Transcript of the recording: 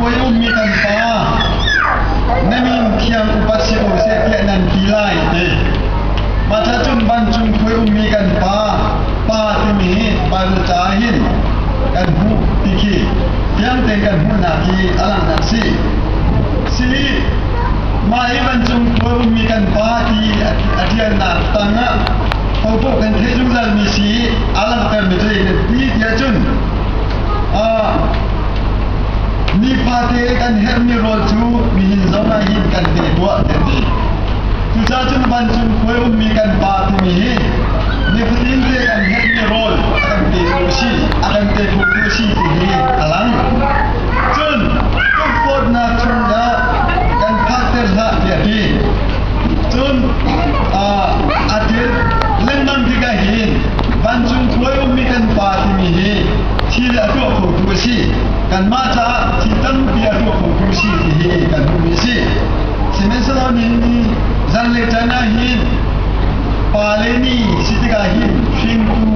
khuai ummi kan Pa, na min thiang upat si ko seh tiah nan ti lai ti. Mah cun vancung khuai ummi kan Pa, Pa timi hi Bible ca hin kan hmuh ti khi fiang tein kan hmuhnak hi a langhnak si. Si mah hi vancung khuai ummi kan Pa ti a ṭialnak tangah hopoh kan theih zungzalmi si a langhtermi cu ti tiah cun nifate kan herhmi rawl cu nihin zong ah hin kan pe tuah kan ti. Cucaah cun vancung khuai ummi kan Pa timi hi nifatin te kan herhmi rawl a kan pe tu a si, a kan pe tu a si ti hi a lang. Cun tukforhnak chungah kan phakter hlah tiah a ti. Cun a tir lengmang tikah hin vancung khuai ummi kan Pa timi hi thil a tuah khotu a si. Kanmah caah thil tampi a tuah khotu a si ti hi kan hmuhmi a si. Sihmanhsehlaw nihin zanlei caan ah hin pale ni si tikah hin hringtu